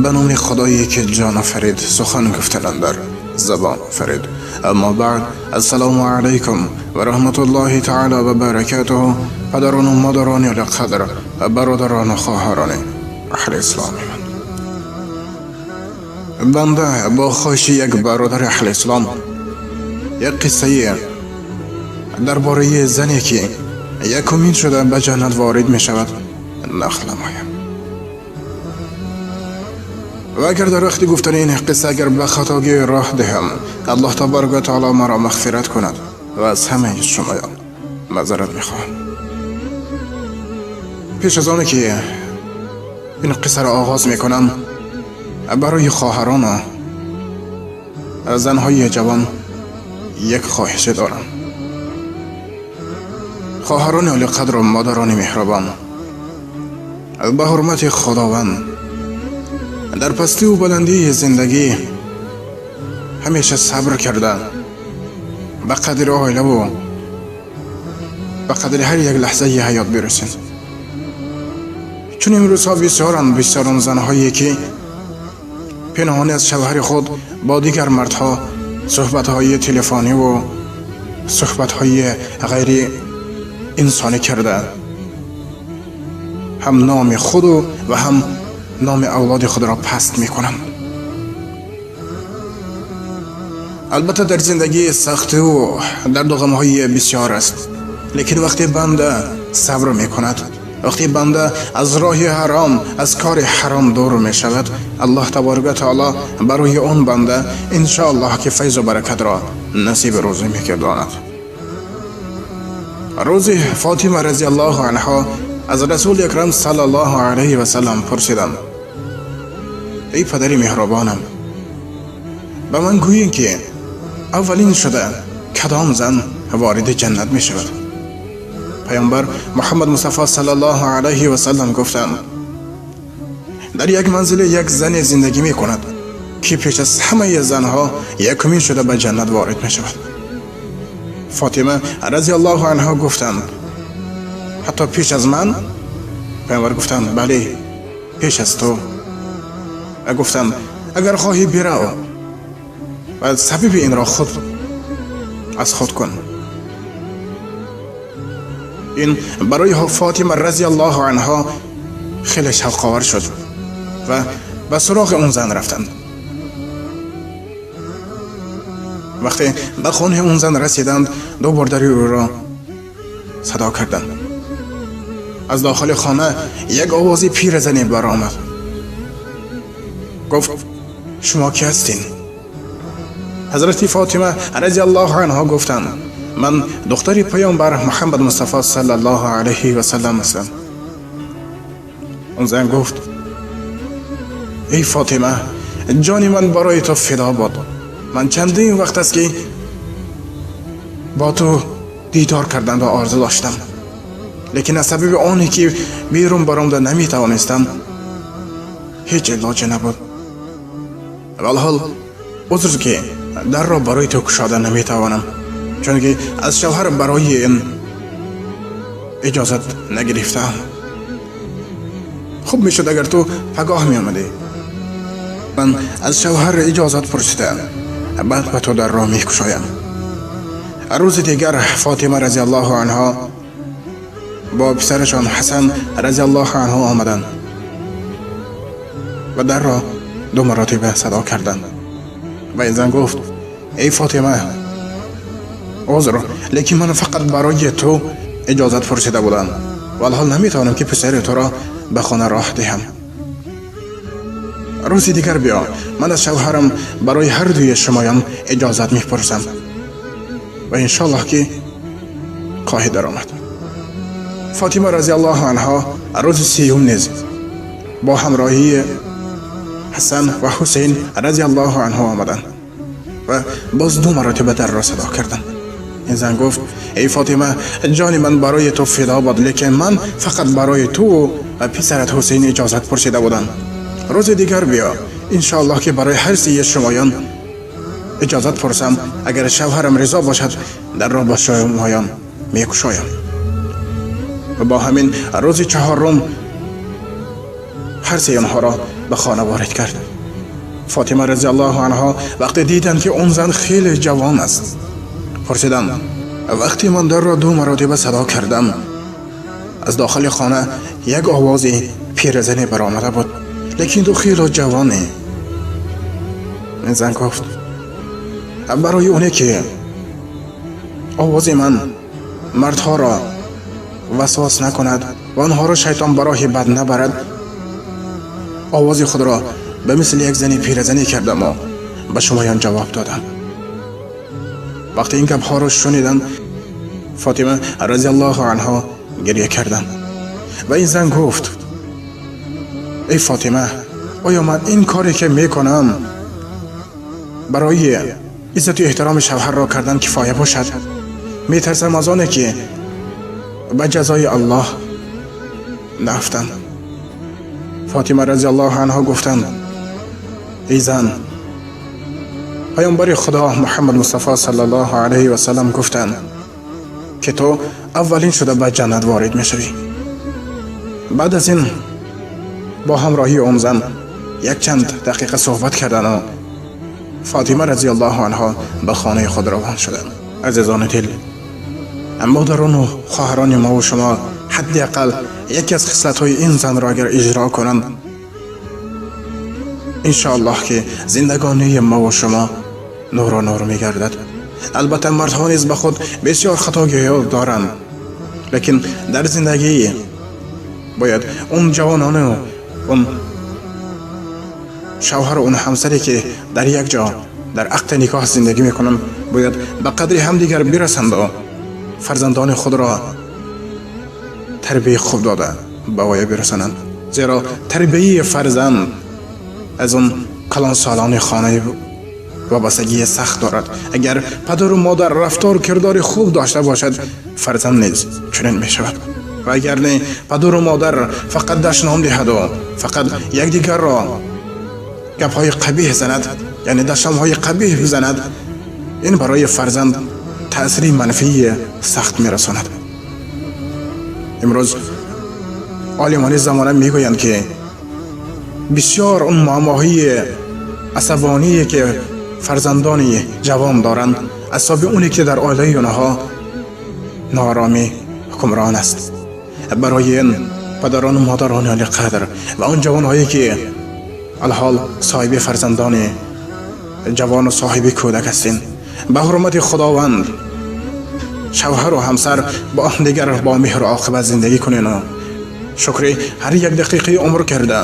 به نام خدایی که جان آفرید، سخن گفتن در زبان آفرید. اما بعد، السلام علیکم و رحمت الله تعالی و برکاته. پدران و مادران عالیقدر، برادران و خواهران اهل اسلام من، بنده با خواهش یک برادر اهل اسلام یک قصه درباره زنی که یکمین شده به جنت وارد می شود نقل نمایم. و اگر در وقت گفتن این قصه اگر به خطاگی راه دهم، الله تبارک و تعالی مرا مغفرت کند و از همه شمایان معذرت میخواهم. پیش از آن که این قصه را آغاز میکنم، برای خواهران و زنهای جوان یک خواهش دارم. خواهران عالیقدر و مادران مهربان، به حرمت خداوند در پستی و بلندی زندگی همیشه صبر کرده، به قدر آیله و به قدر هر یک لحظه حیات برسید. چون امروزها بسیاران زنهایی که پنهانی از شوهر خود با دیگر مردها صحبت‌های تلفنی و صحبت‌های غیر انسانی کرده، هم نام خود و هم نام اولاد خود را پست میکنم. البته در زندگی سختی و درد و غم‌های بسیار است، لیکن وقتی بنده صبر میکند، وقتی بنده از راه حرام، از کار حرام دور میشود، الله تبارک و تعالی برای آن بنده انشاءالله که فیض و برکت را نصیب روزی میگرداند. روزی فاطمه رضی الله عنها از رسول اکرم صلی الله علیه و سلم پرسیدند: ای پدر مهربانم، به من گویین که اولین شده کدام زن وارد جنت می شود؟ پیامبر محمد مصطفی صلی الله علیه و سلم گفتند: در یک منزل یک زن زندگی می کند که پیش از همه زنها یکمین شده به جنت وارد می شود. فاطمه رضی الله عنها گفتند: حتی پیش از من؟ پیامبر گفتند: بله، پیش از تو. و گفتند: اگر خواهی برو و سبب این را خود از خود کن. این برای فاطمه رضی الله عنها خیلی شوق‌آور شد و به سراغ اون زن رفتند. وقتی به خانه اون زن رسیدند، دو بردری او را صدا کردند. از داخل خانه یک آواز پیرزنی برآمد. گفت: شما کی هستین؟ حضرت فاطمه رضی الله عنها گفتند: من دختر پیامبر محمد مصطفی صلی الله علیه و سلم هستم. اون زن گفت: ای فاطمه، جان من برای تو فدا باد. من چندین وقت است که با تو دیدار کردن را آرزو داشتم، لیکن از سبب آنی که بیرون برآمده نمیتوانستم، هیچ علاج نبود. والحال عذر که در را برای تو گشاده نمیتوانم، چون که از شوهر برای این اجازت نگرفتم. خوب میشد اگر تو پگاه میآمدی. من از شوهر اجازت پرسیدم، بعد به تو در را میکشایم. روز دیگر فاطمه رضی الله عنها با پسرشان حسن رضی الله عنه آمدند و در را دو مراتبه صدا کردند. و این زن گفت: ای فاطمه، عذر، لیکن من فقط برای تو اجازت پرسیده بودم و الحال نمیتوانم که پسر تو را به خانه راه دهم. روز دیگر بیا، من از شوهرم برای هر دوی شمایان اجازت میپرسم و انشالله که خواهی در آمد. فاطمه رضی الله عنها روز سیوم نیز با همراهی حسن و حسین رضی الله عنه آمدند و باز دو مراتبه در را صدا کردند. این زن گفت: ای فاطمه، جان من برای تو فدا باد، لیکن من فقط برای تو و پسرت حسین اجازت پرسیده بودم. روز دیگر بیا، انشاءالله که برای هر سه شمایان اجازت پرسم. اگر شوهرم رضا باشد در را با شمایان میکشایم. و با همین روز چهارم ҳар се онҳоро ба хона ворид кард. Фотима разияллоҳу анҳо вақте диданд, ки он зан хеле ҷавон аст, пурсиданд: вақте ман дарро 2 маротиба садо кардам, аз дохили хона як овози пиразане баромада буд, лекин ту хеле ҷавонӣ. Ин зан гуфт: барои оне ки овози ман мардҳоро васвас накунад ва онҳоро шайтон ба роҳи бад набарад, овози худро ба мисли як зани пиразанӣ кардаму ба шумоён ҷавоб додам. Вақте ин гапҳоро шуниданд, Фотима разияллоҳу анҳо гиря карданд ва ин зан гуфт: эй Фотима, оё ман ин коре ки мекунам барои иззату эҳтироми шавҳарро кардан кифоя бошад? Метарсам аз оне ки ба ҷазои Аллоҳ нафтам. Фотима разияллоҳу анҳо гуфтанд: эй зан, паёмбари Худо Муҳаммад Мустафо саллаллоҳу алайҳи васаллам гуфтанд, ки ту аввалин шуда ба ҷаннат ворид мешавӣ. Баъд аз ин бо ҳамроҳии он зан якчанд дақиқа суҳбат кардану Фотима разияллоҳу анҳо ба хонаи худ равон шуданд. Азизони дил, модарону хоҳарони мову шумо ҳадди ақал яке аз хислатҳои ин занро агар иҷро кунанд, иншоаллоҳ ки зиндагонии мову шумо нуру нур мегардад. Албатта мардҳо низ ба худ бисёр хатогиҳо доранд, лекин дар зиндагӣ бояд он ҷавонону он шавҳару он ҳамсаре ки дар як ҷо дар ақди никоҳ зиндагӣ мекунанд, бояд ба қадри ҳамдигар бирасанду фарзандони худро тарбияи хуб дода ба воя бирасонанд. Зеро тарбияи фарзанд аз он калонсолони хонаи вобастагии сахт дорад. Агар падару модар рафтору кирдори хуб дошта бошад, фарзанд низ чунин мешавад. Ва агар не, падару модар фақат дашном диҳаду фақат якдигарро гапҳои қабиҳ занад, яъне дашномҳои қабиҳ бизанад, ин барои фарзанд таъсири манфии сахт мерасонад. Имрӯз олимони замона мегӯянд, ки бисёр он муаммоҳои асабоние ки фарзандони ҷавон доранд, аз сабаби оне ки дар оилаи онҳо нооромӣ ҳукмрон аст. Барои ин падарону модарони олиқадр ва он ҷавонҳое ки алҳол соҳиби фарзандони ҷавону соҳиби кӯдак ҳастин, ба ҳурмати Худованд шавҳару ҳамсар бо ҳамдигар бо меҳру оқибат зиндагӣ кунену шукри ҳар як дақиқаи умр карда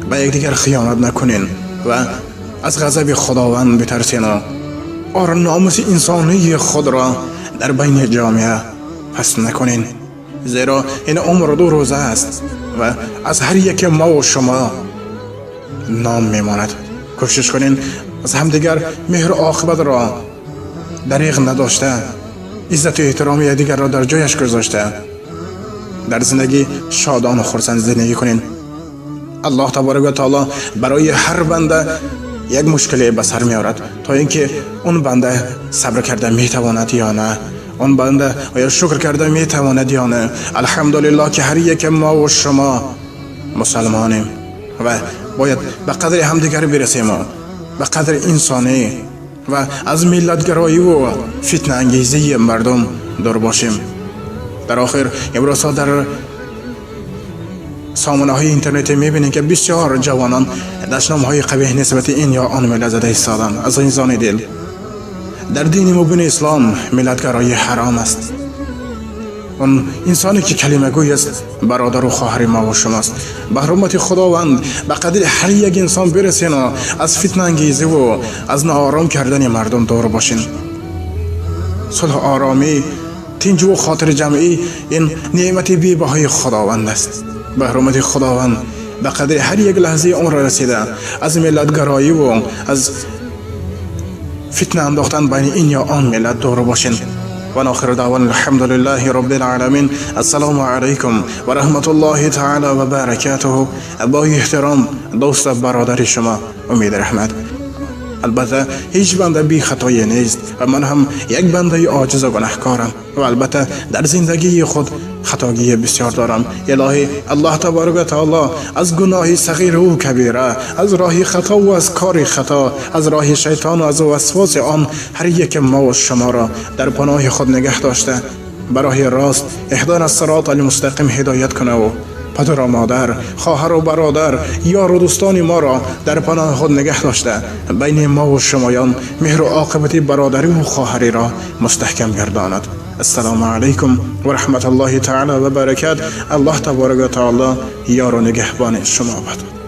ба якдигар хиёнат накунен ва аз ғазаби Худованд битарсену ор номуси инсонии худро дар байни ҷомеа паст накунен, зеро ин умр 2 рӯза аст ва аз ҳар яке мову шумо ном мемонад. Кӯшиш кунен аз ҳамдигар меҳру оқибатро дариғ надошта, иззату эҳтироми якдигарро дар ҷояш гузошта, дар зиндагӣ шодону хурсанд зиндагӣ кунен. Аллоҳ таборак ва таоло барои ҳар банда як мушкиле ба сар меорад, то ин ки он банда сабр карда метавонад ё на, он банда оё шукр карда метавонад ё на. Алҳамдулиллоҳ ки ҳар яке мову шумо мусалмонем ва бояд ба қадри ҳамдигар бирасему ба қадри инсонӣ ва аз миллатгароиву фитнаангезии мардум дур бошем. Дар охир имрӯзҳо дар сомонаҳои интернетӣ мебинем, ки бисёр ҷавонон дашномҳои қабиҳ нисбати ин ё он миллат зада истоданд. Азизони дил, дар дини мубини ислом миллатгароӣ ҳаром аст. Он инсоне ки калимагӯй аст, бародару хоҳари мову шумост. Ба ҳурмати Худованд ба қадри ҳар як инсон бирасену аз фитнаангезиву аз ноором кардани мардум дур бошен. Сулҳу оромӣ, тинҷуву хотирҷамъӣ ин неъмати бебаҳои Худованд аст. Ба ҳурмати Худованд ба қадри ҳар як лаҳзаи умр расида аз миллатгароиву аз фитна андохтан байни ин ё он миллат дур бошен. وناخر دعوانا الحمد لله رب العالمين. السلام عليكم ورحمة الله تعالى وبركاته. با احترام دوست برادر شما امید رحمت. البته هیچ بنده بی خطایی نیست و من هم یک بنده عاجز و گناهکارم و البته در زندگی خود Хатогии бисёр дорам. Илоҳӣ, Аллоҳ табарак ва таоло аз гуноҳи сағиру кабира, аз роҳи хато ва аз кори хато, аз роҳи шайтон ва аз васвоси он ҳар яке мо ва шуморо дар паноҳи худ нигаҳ дошта, ба роҳи рост иҳдина сироти алмустақим ҳидоят кунад ва падару модар, хоҳару бародар, ёру дӯстони моро дар паноҳи худ нигаҳ дошта, байни мо ва шумоён меҳру оқибати бародарӣ ва хоҳариро мустаҳкам гардонад. Ассалому алайкум ва раҳматуллоҳи таъоло ва баракат. Аллоҳ табарак ва таъоло ёру нигаҳбони шумо бод.